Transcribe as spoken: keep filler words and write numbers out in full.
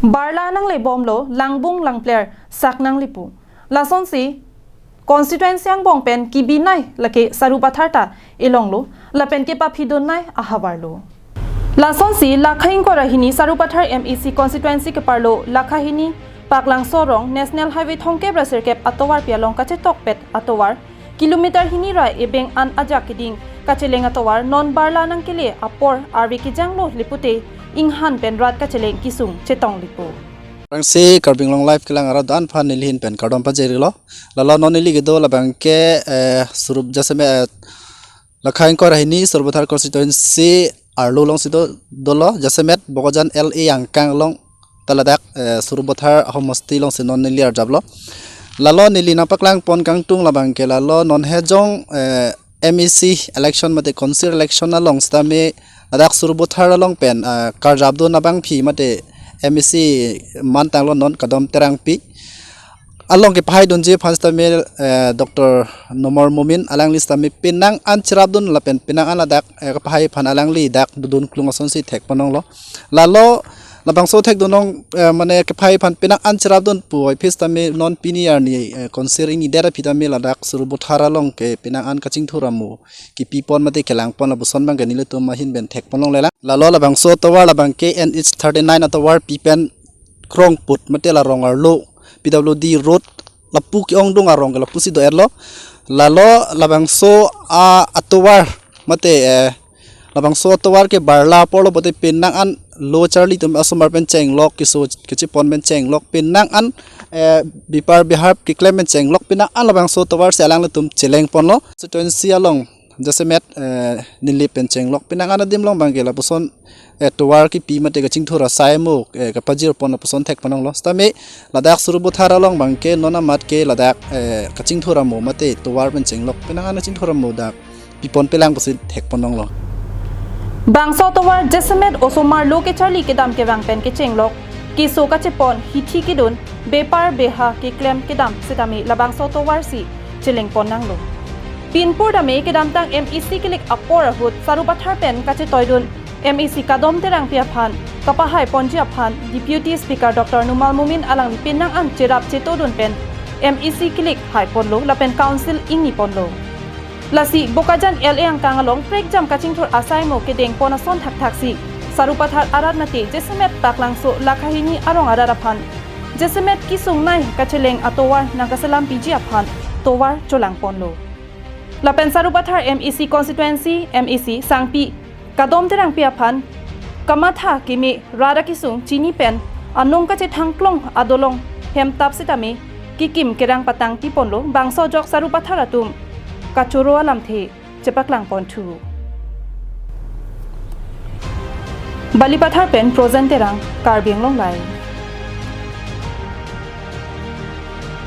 Barla nanglebomlo, langbung langpler sak nanglipu. Lasonsi constituency angbong pen kibinai lake Sarupathar ta elonglo, lapen kepaphidun nai ahavarlo. Lasonsi Lakha ingkoi ra hini Sarupathar M A C constituency keparlo Lakha hini Paklangso arong National Highway thomkep ra sirkep atovarpi along kachetokpet atovar kilometer hini ra ebeng an ajak keding kacheleng atovar non barla nangkele apor arve kejanglo le pute inghan pen rat kacheleng kesung chetong lipo. Rangsi Karbi Anglong Live kelang arat do-an aphan neli ahin pen kardom pajirlo. Lalo non neli kedo labang ke, eh, Sarup jasemet, eh, Lakha ingkoi ra hini Sarupathar constituency arlo alongsi do, dolo, jasemet Bokajan L A angkang along ta ladak, eh, Sarupathar ahomosti alongsi non neli arjaplo. Lalo neli nangpaklang pon kangtung labang ke lalo non hejong, eh, M A C election mate council election along sitame ladak Sarupathar along pen, ah, karjapdun abangpi mate M A C mantanglo non Kadom Terangpi. Along kepahaidunji aphan sitame, eh, Doctor Numal Momin alangli sitame penang an cherapdun lapen penang an ladak, eh, kepahai aphan alangli dak dodun klung asonsi thek ponlonglo. Lalo labangso thekdun long, eh, mane kepahai aphan penang an cherapdun puvoiphit sitame non pini arni, eh, council ingnidet aphi tame ladak Sarupathar along ke penang an kachingthur amo kipi pon mate kelang pon lapuson abang ke nelitum ahin pen thek ponlonglelang. Lalo labangso atovar labang ke N H thirty-nine atovar pi pen krongput mate la rong arlo P W D road lapu ke-ongdung arong ke lapusi do-etlo. Lalo labangso a atovar mate, eh, labangso atovar ke barla aporlo pute penang an lo charli atum asomar pen chenglok keso kechepon pen chenglok penang an, eh, bepar behap keklem pen chenglok penang an labangso atovar si alanglitum cheleng ponlo. Constituency along jasemet, eh, neli pen chenglok penang an adim along abang ke lapuson, eh, tovar kipi mate kachingthur asai amo, eh, kapajir pon lapuson thek ponlonglo. Sitame ladak Sarupathar along abang ke non amat ke ladak, eh, kachingthur amo mate tovar pen chenglok penang an kachingthur amo dak pi pon pelang pusi thek ponlonglo. Bangso tovar jasemet osomar lo kecharli kedam kevang pen kechenglok, keso kachepon, hithi kedun, bepar beha keklem kedam sitame labangso tovar si cheleng pon nanglo. Pinpur tame kedamtang M A C kelik apor ahut Sarupathar pen kachetoidun M A C Kadom Terangpi aphan kapahai ponji aphan Deputy Speaker Doctor Numal Momin alangli penang an cherap chetodun pen M A C kelik hai ponlo lapen council ingni ponlo. Lasi Bokajan L A angkang along prekjam kachingthur asai amo kedeng pon ason thakthaksi Sarupathar arat mate jasemet Paklangso Lakha hini arong arat aphan jasemet kesung nai kacheleng atovar nangkaselam piji aphan tovar cholang ponlo. Lapen Sarupathar M A C constituency M A C sangpi Kadom Terangpi aphan kamatha keme rat akesung chini pen anung kachethang klong adolong hemtap sitame kekim kerang patangpi ponlo, bangso ajok Sarupathar atum kachoro alamthe chepaklang ponthu. Balipathar pen Projen Terang, Karbi Anglong Live.